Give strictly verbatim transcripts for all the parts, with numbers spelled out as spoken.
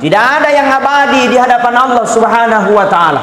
Tidak ada yang abadi di hadapan Allah Subhanahu wa Ta'ala.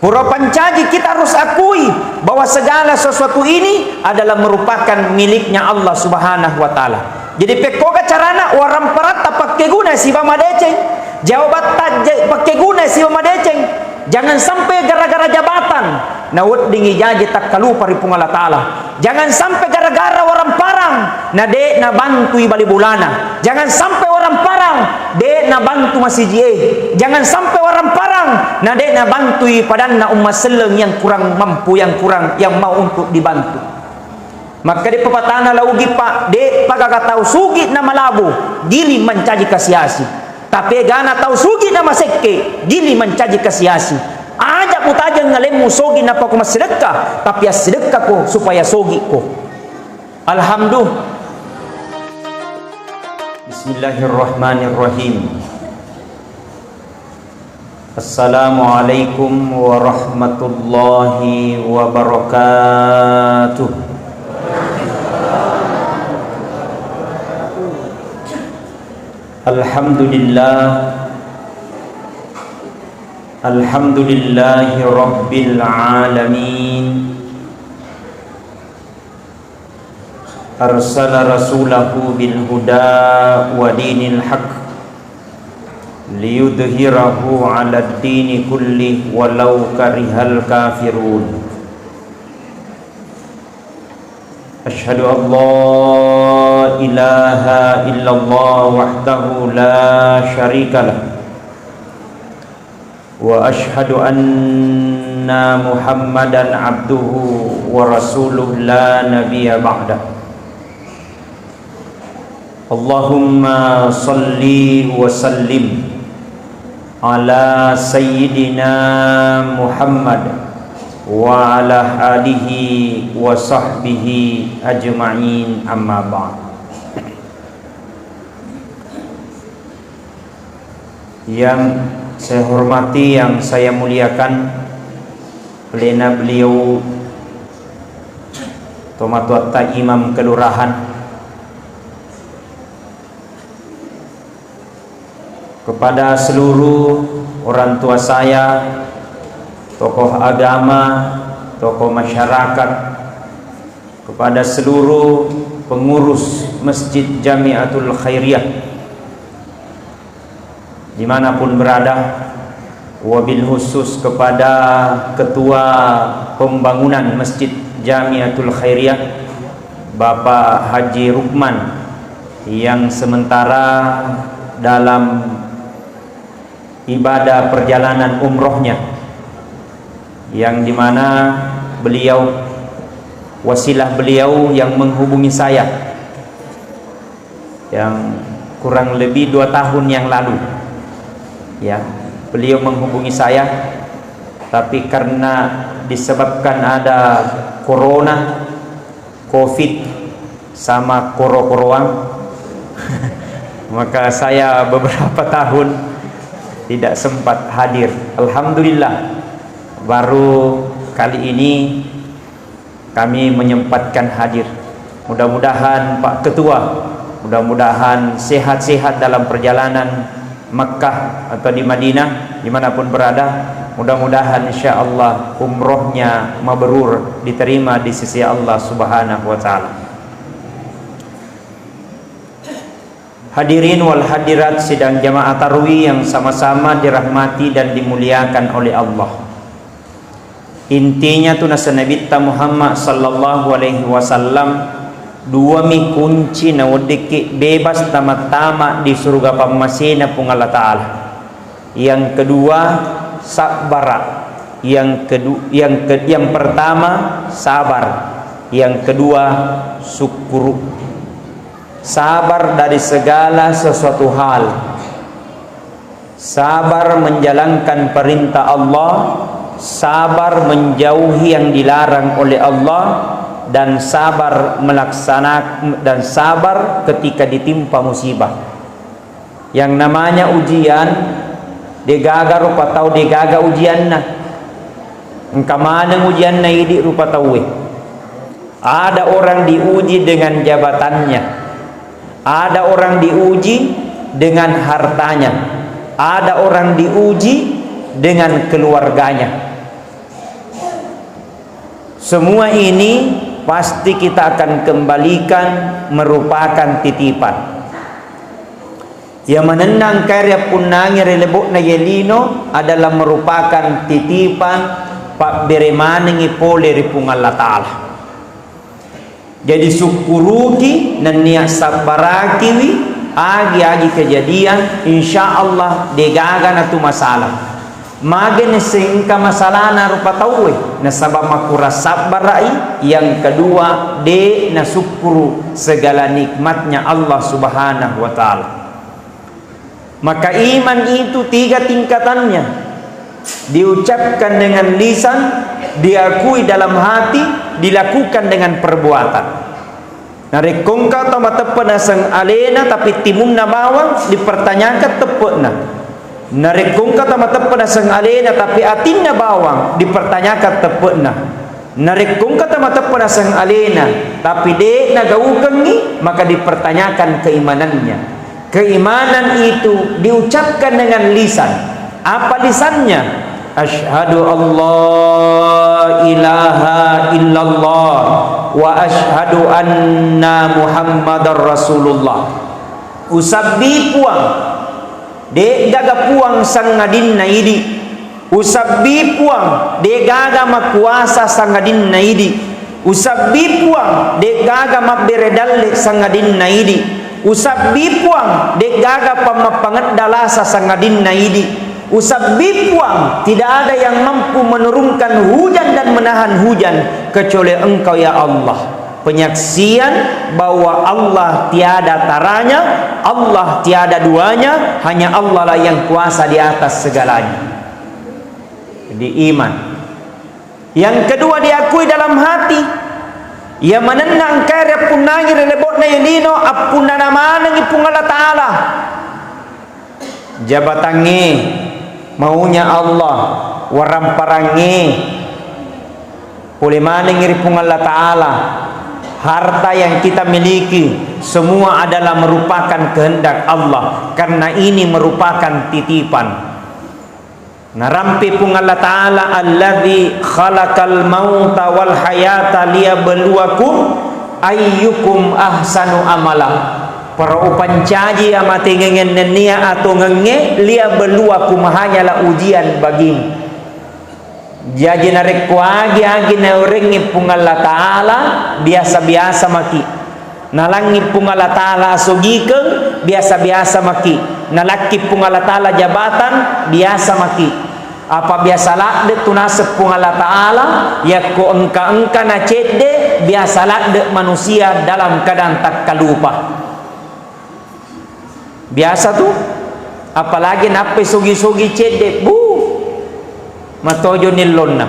Pura pancaji, kita harus akui bahwa segala sesuatu ini adalah merupakan miliknya Allah Subhanahu wa Ta'ala. Jadi, pekkoga carana waramparatta pakkeguna siba madeceng, jawabatta je-, pakkeguna siba madeceng. Jangan sampai gara-gara jabatan naweddingi jaji takkalupa ri Puang Allah Ta'ala. Jangan sampai gara-gara waramparang na de' nabantui bali bolana. Jangan sampai waramparang de' nabantu masiji e. Jangan sampai waramparang na de' nabantui padanna umma selleng yang kurang mampu, yang kurang, yang mau untuk dibantu. Makkeda pepatahna, la Ugi, Pak, de' pagaga tau sugi na malabo, giling mancaji kasiasi. Tapi egana tau sugi na masekke, giling mancaji kasiasi. Aja' mutajeng alemmu sogi nappa ko massidekka, tapi assidekkako supaya sogiko. Alhamdulillah. Bismillahirrahmanirrahim. Assalamualaikum warahmatullahi wabarakatuh. Alhamdulillah. Alhamdulillahi rabbil alamin. Arsala rasulahu bil huda wa dinil haq liyudhhirahu 'alad dini kullih walau karihal kafirun. Asyhadu an la ilaha illallah wahdahu la syarika lah. Wa asyhadu anna Muhammadan abduhu wa rasuluh la nabiyya ba'dah. Allahumma salli wa sallim ala sayyidina Muhammad wa ala alihi wa sahbihi ajma'in, amma ba'd. Yang saya hormati, yang saya muliakan, alena beliau tomatoatta Imam Kelurahan, kepada seluruh orang tua saya, tokoh agama, tokoh masyarakat, kepada seluruh pengurus Masjid Jamiatul Khairiyah dimanapun berada, wabil khusus kepada Ketua Pembangunan Masjid Jamiatul Khairiyah, Bapak Haji Rukman, yang sementara dalam ibadah perjalanan umrohnya, yang dimana beliau, wasilah beliau yang menghubungi saya, yang kurang lebih dua tahun yang lalu, ya, beliau menghubungi saya, tapi karena disebabkan ada corona, covid, sama koro-koroang, maka saya beberapa tahun tidak sempat hadir. Alhamdulillah, baru kali ini kami menyempatkan hadir. Mudah-mudahan Pak Ketua, mudah-mudahan sehat-sehat dalam perjalanan Makkah atau di Madinah, dimanapun berada. Mudah-mudahan, insya Allah, umrohnya mabrur, diterima di sisi Allah Subhanahu wa Ta'ala. Hadirin wal hadirat sidang jamaah tarwi yang sama-sama dirahmati dan dimuliakan oleh Allah. Intinya tu nasa Nabitta Muhammad sallallahu alaihi wasallam, dua mi kunci naweddikki bebas tama-tama di surga pammasena Puang Allah Ta'ala. Yang kedua, sabbara. Yang kedu-, yang ke-, yang pertama, sabar. Yang kedua, syukuru. Sabar dari segala sesuatu hal. Sabar menjalankan perintah Allah, sabar menjauhi yang dilarang oleh Allah, dan sabar melaksana-, dan sabar ketika ditimpa musibah. Yang namanya ujian, degaga rupa tau degaga ujianna. Engka maneng ujianna idi rupa tauwe. Ada orang diuji dengan jabatannya. Ada orang diuji dengan hartanya, ada orang diuji dengan keluarganya. Semua ini pasti kita akan kembalikan merupakan titipan. Iya manenna engkae riappunnangi ri lebo'na iye lino adalah merupakan titipan pabbere manengngi pole ri Puang Allah Ta'ala. Jadi sukkuruki nennia sabbarakiwi agi-agi kejadian, insya Allah degaga natu masalah. Mage nisseng engka masalahna rupa tauwe, nasaba makurang sabbara'i, yang kedua, de nasukkuru segala nikmatnya Allah Subhanahu wa Ta'ala. Maka iman itu tiga tingkatannya, diucapkan dengan lisan, diakui dalam hati, dilakukan dengan perbuatan. Narekko engka tau mateppe naseng alena tapi timunna bawang, dipertanyakan teppe'na. Narekko engka tau mateppe naseng alena tapi atinna bawang, dipertanyakan teppe'na. Narekko engka tau mateppe naseng alena tapi de nagaukengngi, maka dipertanyakan keimanannya. Keimanan itu diucapkan dengan lisan. Apa lisannya? Asyhadu alla ilaha illallah wa asyhadu anna Muhammadar Rasulullah. Usabbi Puang, de gaga puang sangadinna idi. Usabbi Puang, de gaga makuasa sangadinna idi. Usabbi Puang, de gaga mabbere dalle sangadinna idi. Usabbi Puang, de gaga pammappangedda lasa sangadinna idi. Usabbi Puang, tidak ada yang mampu menurunkan hujan dan menahan hujan kecuali Engkau, ya Allah. Penyaksian bahwa Allah tiada taranya, Allah tiada duanya, hanya Allah lah yang kuasa di atas segalanya. Jadi iman. Yang kedua, diakui dalam hati. Iya manenna engkae riappunnangi ri lebo'na iye lino, appunnana manengngi Puang Allah Ta'ala. Jabatangnge maunya Allah, waramparangnge pole manengngi ri Puang Allah Ta'ala. Harta yang kita miliki semua adalah merupakan kehendak Allah, karena ini merupakan titipan. Narampe Puang Allah Ta'ala, "Alladzi khalaqal mauta wal hayata liyabluwakum ayyukum ahsanu amala." Para upancaji amatengengeng nennia atongengnge, liyabluwakum, hanyalah ujian bagimu. Jaji narekko agi-agi naorengngi Puang Allah Ta'ala, biasa-biasa maki. Nalangngi Puang Allah Ta'ala asogikeng, biasa-biasa maki. Nalakki Puang Allah Ta'ala jabatan, biasa maki. Apa biasa ladde tu naseng Puang Allah Ta'ala, yakko engka-engka nacedde, biasa ladde manusia dalam keadaan takkalupa. Biasa tu, apalagi nappai sogi-sogi cedde, bu, matojo nillonna.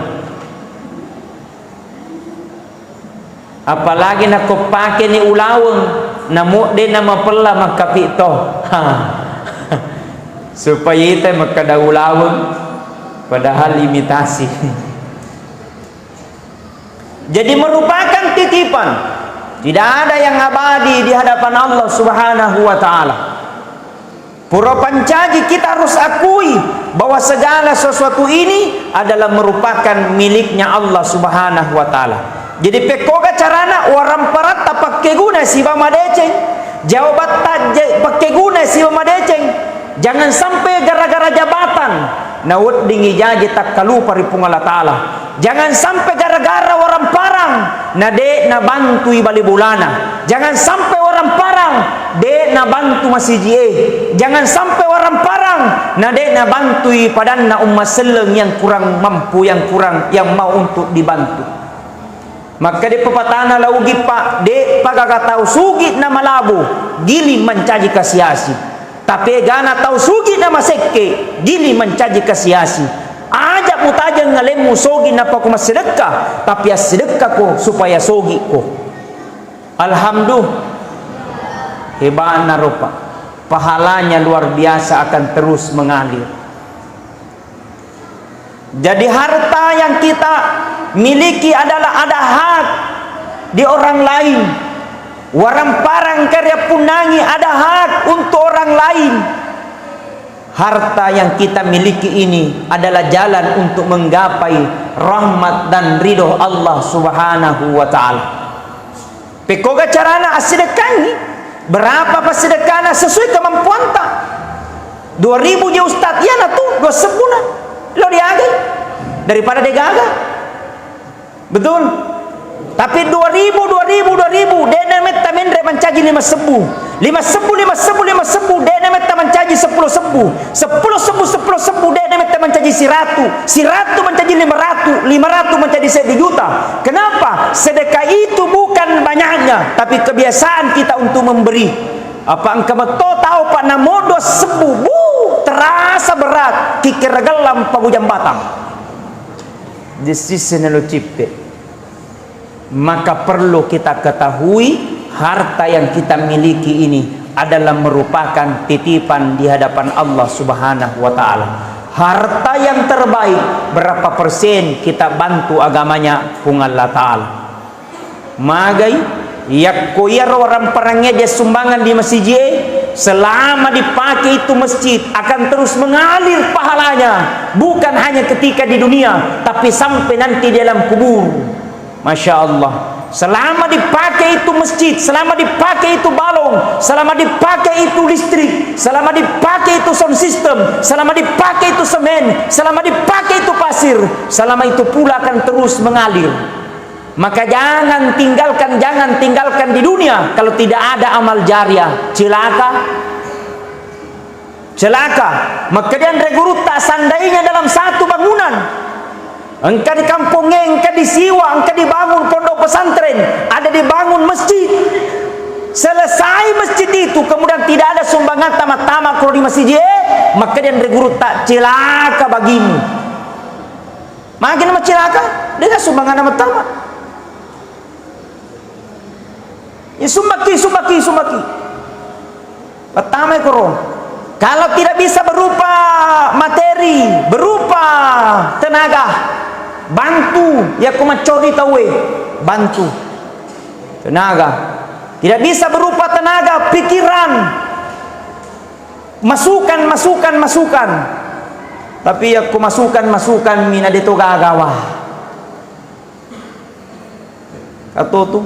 Apalagi nakko pakeni ulaweng, namodde namapella makkapi to. Ha. Supaya ita makkada ulaweng, padahal imitasi. Jadi merupakan titipan. Tidak ada yang abadi di hadapan Allah Subhanahu wa Ta'ala. Pura pancaji, kita harus akui bahwa segala sesuatu ini adalah merupakan miliknya Allah Subhanahu wa Ta'ala. Jadi, pekkoga carana waramparatta pakkeguna siba madeceng, jawabatta je-, pakkeguna siba madeceng. Jangan sampai gara-gara jabatan naweddingi jaji takkalupa ri Puang Allah Ta'ala. Jangan sampai gara-gara waramparang na de nabantui bale bolana. Jangan sampai waramparang de nabantu masiji e. Jangan sampai waramparang na de nabantui padanna umma selleng yang kurang mampu, yang kurang, yang mau untuk dibantu. Makkeda pepatana, la ugi pa, de pagaga tau sugi na malabo, giling mancaji kasi-asi. Tapi egana tau sugi na masekke, giling mancaji kasi-asi. Aja mutajeng alemmu sogi nappa ko massidekka, tapi assidekkako supaya sogiko. Alhamdulillah, hebatna ropa. Pahalanya luar biasa akan terus mengalir. Jadi harta yang kita miliki adalah ada hak di orang lain. Waramparang engka riappunnangi ada hak untuk orang lain. Harta yang kita miliki ini adalah jalan untuk menggapai rahmat dan ridho Allah Subhanahu wa Ta'ala. Pekkoga carana assidekkangi, berapa passidekana sesuai kemampuanta. Dua ribu je ustaz, iyanatu dua sebbuna lo diagai daripada degaga. Betul? Tapi dua ribu, dua ribu, dua ribu, de'na metta menre mancaji lima sebbu. Lima sebbu, lima sebbu, lima sebbu, de'na metta mancaji seppulo sebbu. Seppulo sebbu, seppulo sebbu, de'na metta mancaji siratu. Siratu mancaji lima ratu. Lima ratu mancaji seddi juta. Kenapa? Sedekah itu bukan banyaknya, tapi kebiasaan kita untuk memberi. Apa engka metto tau, Pak, namo dua sebbu, bu, terasa berat, kikkira gellang pagujang batang. This is an L C P. Maka perlu kita ketahui, harta yang kita miliki ini adalah merupakan titipan di hadapan Allah Subhanahu wa Ta'ala. Harta yang terbaik, berapa persen kita bantu agamanya Puang Allah Ta'ala. Magai, yakko iyaro waramparangngé dia sumbangan di masijid, selama dipakai itu masjid, akan terus mengalir pahalanya, bukan hanya ketika di dunia, tapi sampai nanti di alam kubur. Masya Allah. Selama dipakai itu masjid, selama dipakai itu balong, selama dipakai itu listrik, selama dipakai itu sound system, selama dipakai itu semen, selama dipakai itu pasir, selama itu pula akan terus mengalir. Maka jangan tinggalkan, jangan tinggalkan di dunia kalau tidak ada amal jariah. Celaka. Celaka. Makkedai anre gurutta, seandainya dalam satu bangunan, engka di kampongngé, engka di Siwa, engka dibangun pondok pesantren, ada dibangun masjid. Selesai masjid itu, kemudian tidak ada sumbangan tama-tama kalau di masjid, eh, makkedai anre gurutta, celaka bagimu. Magi na macilaka, dengan sumbangan nama tama. Ya, sumbaki, sumbaki, sumbaki. Pertama koro. Kalau tidak bisa berupa materi, berupa tenaga, bantu, ya, ko maccori tauwe, bantu. Tenaga. Tidak bisa berupa tenaga, pikiran. Masukan, masukan, masukan. Tapi yakko masukan, masukan mi na deto gagawa. Kato tu,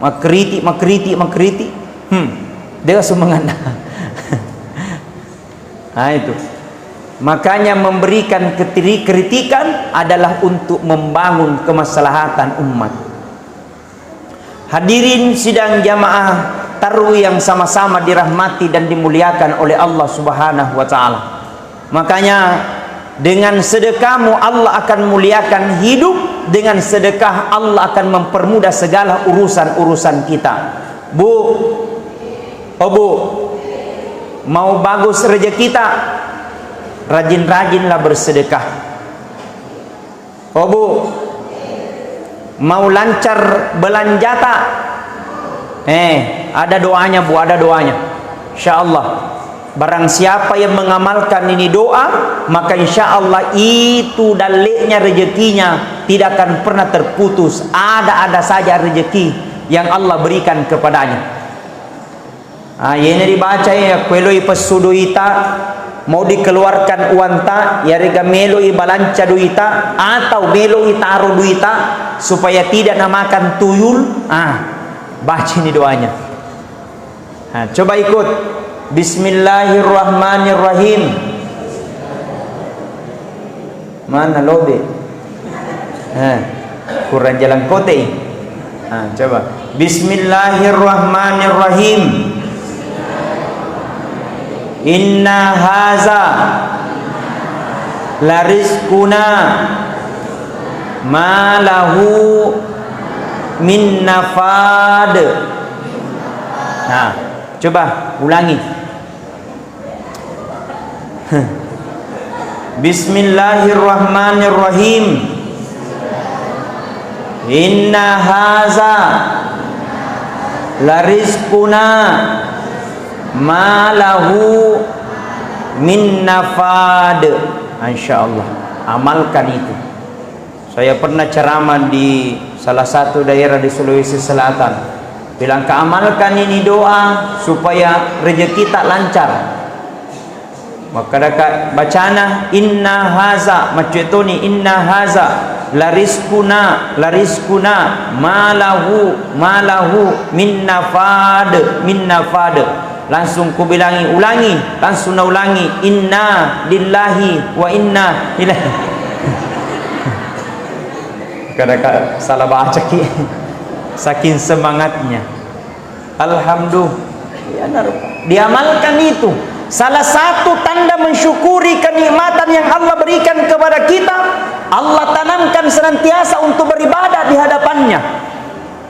makritik, makritik, makritik. Hmm, dia semangatnya. Nah, itu. Makanya memberikan ketiri-, kritikan adalah untuk membangun kemaslahatan umat. Hadirin sidang jamaah tarwi yang sama-sama dirahmati dan dimuliakan oleh Allah Subhanahu wa Ta'ala. Makanya, dengan sedekahmu, Allah akan muliakan hidup, dengan sedekah, Allah akan mempermudah segala urusan-urusan kita. Bu, oh Bu, mau bagus rezekitta, rajin-rajinlah bersedekah. Oh, Bu, mau lancar belanjata? Eh, ada doanya, Bu, ada doanya. Insya Allah, barang siapa yang mengamalkan ini doa, maka insya Allah itu dalle'nya rezekinya tidak akan pernah terputus. Ada-ada saja rezeki yang Allah berikan kepadanya. Ah, iyena ribacai, yakko eloi pessu doita, mau dikeluarkan uangta, yarega meloi balanca doita, atau meloi taro doita, supaya tidak namakan tuyul, ah, bacini doanya. Ah, coba ikut. Bismillahirrahmanirrahim. Mana lobe? Eh, kurang jalan kote. Ah, coba. Bismillahirrahmanirrahim. Inna haza larizquna ma lahu min nafad. Nah, coba ulangi. Bismillahirrahmanirrahim. Inna haza larizquna ma lahu min nafad. Insya Allah, amalkan itu. Saya pernah ceramah di salah satu daerah di Sulawesi Selatan. Bilang ka amalkan ini doa supaya rezeki tak lancar. Makkadaka bacana, "Inna haza," maccue toni, "Inna haza larizquna, larizquna, malahu, malahu min nafad, min nafad." Langsung kubilangi, ulangi, langsung naulangi, "Inna lillahi wa inna ilaihi." Kadaka salah baca ki. Saking semangatnya. Alhamdulillah. Diamalkan itu. Salah satu tanda mensyukuri kenikmatan yang Allah berikan kepada kita, Allah tanamkan senantiasa untuk beribadah di hadapannya.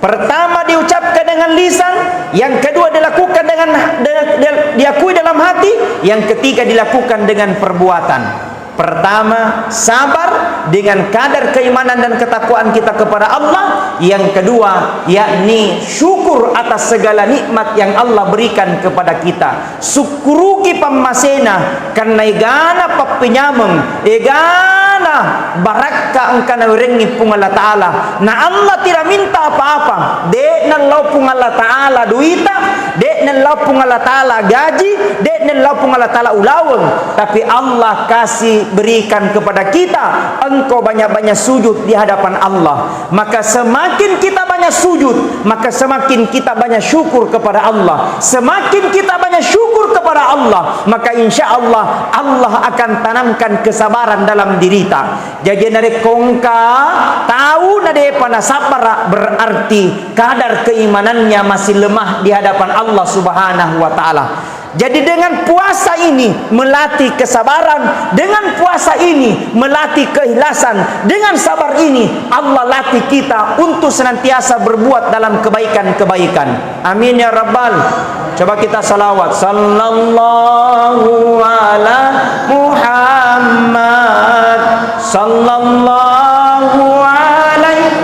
Pertama diucapkan dengan lisan, yang kedua dilakukan dengan, dengan, dia- diakui dalam hati, yang ketiga dilakukan dengan perbuatan. Pertama, sabar dengan kadar keimanan dan ketakwaan kita kepada Allah. Yang kedua, yakni syukur atas segala nikmat yang Allah berikan kepada kita. Sukkuruki pammasena, karena egana pappenyameng, egana barakka engka nawerengngi Puang Allah Ta'ala. Na Allah tidak minta apa-apa. De' nallau Puang Allah Ta'ala duita, de' nallau Puang Allah Ta'ala gaji, de' nallau Puang Allah Ta'ala ulaweng. Tapi Allah kasih berikan kepada kita, engkau banyak-banyak sujud di hadapan Allah. Maka semakin kita banyak sujud, maka semakin kita banyak syukur kepada Allah. Semakin kita banyak syukur kepada Allah, maka insya Allah, Allah akan tanamkan kesabaran dalam dirita. Jadi narekko engka tau nadepa nasabbara, berarti kadar keimanannya masih lemah di hadapan Allah Subhanahu wa Ta'ala. Jadi dengan puasa ini melatih kesabaran, dengan puasa ini melatih keikhlasan, dengan sabar ini Allah latih kita untuk senantiasa berbuat dalam kebaikan-kebaikan. Amin ya rabbal. Coba kita salawat. Sallallahu ala Muhammad. Sallallahu alaihi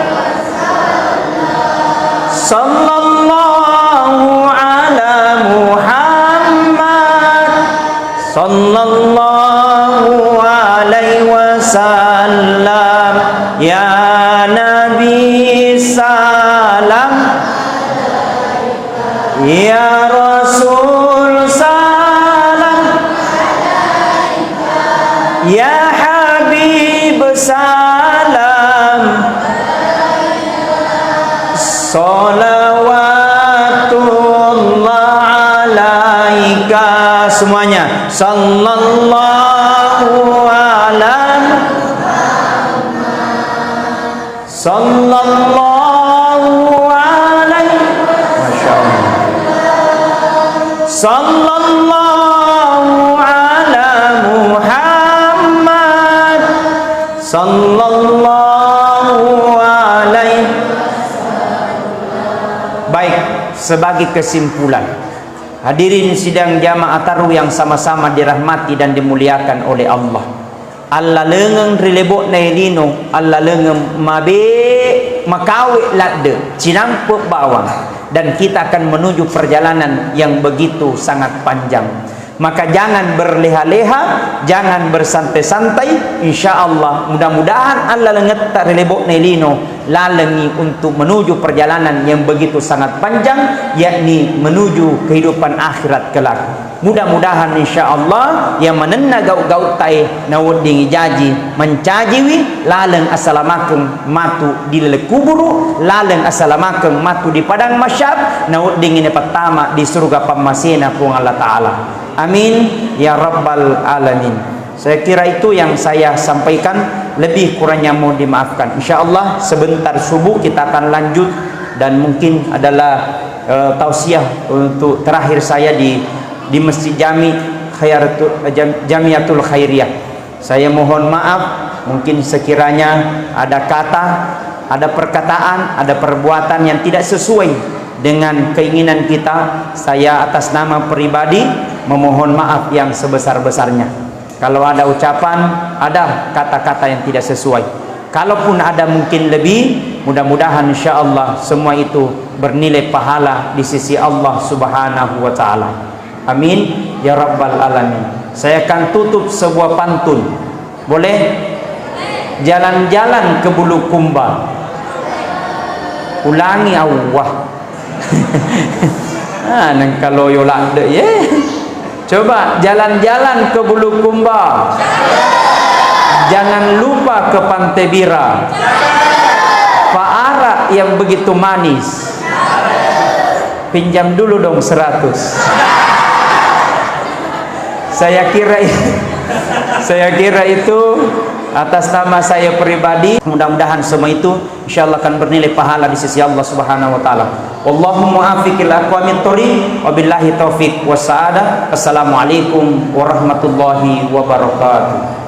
Sallallahu ala Muhammad. Sallallahu alaihi wasallam. Ya Nabi salam. Ya Rasul salam. Ya Habib salam. Salawatullah alaika. Semuanya. Sallallahu ala Sallallahu alaihi. Masya Allah. Sallallahu ala Muhammad. Sallallahu alaihi. Baik, sebagai kesimpulan, hadirin sidang jamaah tarwih yang sama-sama dirahmati dan dimuliakan oleh Allah. Allalengeng ri lebo'na lino, allalengeng mabe makawe ladde, cinampe bawang, dan kita akan menuju perjalanan yang begitu sangat panjang. Maka jangan berleha-leha, jangan bersantai-santai. Insya Allah, mudah-mudahan allalengetta ri lebo'na lino lalengi untuk menuju perjalanan yang begitu sangat panjang, yakni menuju kehidupan akhirat kelak. Mudah-mudahan, insya Allah, yang manenna gau-gautae naweddingi jaji mancajiwi laleng asalamakeng matu di laleng kuburu, laleng asalamakeng matu di padang mahsyar, naweddingi napattama di surga pammasena Puang Allah Ta'ala. Amin ya rabbal alamin. Saya kira itu yang saya sampaikan, lebih kurangnya mohon dimaafkan. Insya Allah sebentar subuh kita akan lanjut, dan mungkin adalah, eh, tausiah untuk terakhir saya di, di Masjid Jami Khairatul, eh, Jam-, Jamiatul Khairiyah. Saya mohon maaf, mungkin sekiranya ada kata, ada perkataan, ada perbuatan yang tidak sesuai dengan keinginan kita, saya atas nama pribadi memohon maaf yang sebesar-besarnya. Kalau ada ucapan, ada kata-kata yang tidak sesuai. Kalaupun ada mungkin lebih, mudah-mudahan insya Allah semua itu bernilai pahala di sisi Allah Subhanahu wa Ta'ala. Amin ya rabbal alamin. Saya akan tutup sebuah pantun. Boleh? Jalan-jalan ke Bulukumba. Ulangi, Allah. Ah, nengka loyo ladde ye. Coba jalan-jalan ke Bulukumba. Jangan lupa ke Pantai Bira. Pak Arak yang begitu manis. Pinjam dulu dong seratus. Saya kira saya kira itu atas nama saya pribadi. Mudah-mudahan semua itu insyaallah akan bernilai pahala di sisi Allah Subhanahu wa taala. Wallahul muwaffiq ila aqwamit thoriq. Wabillahi taufiq was sa'adah. Assalamualaikum warahmatullahi wabarakatuh.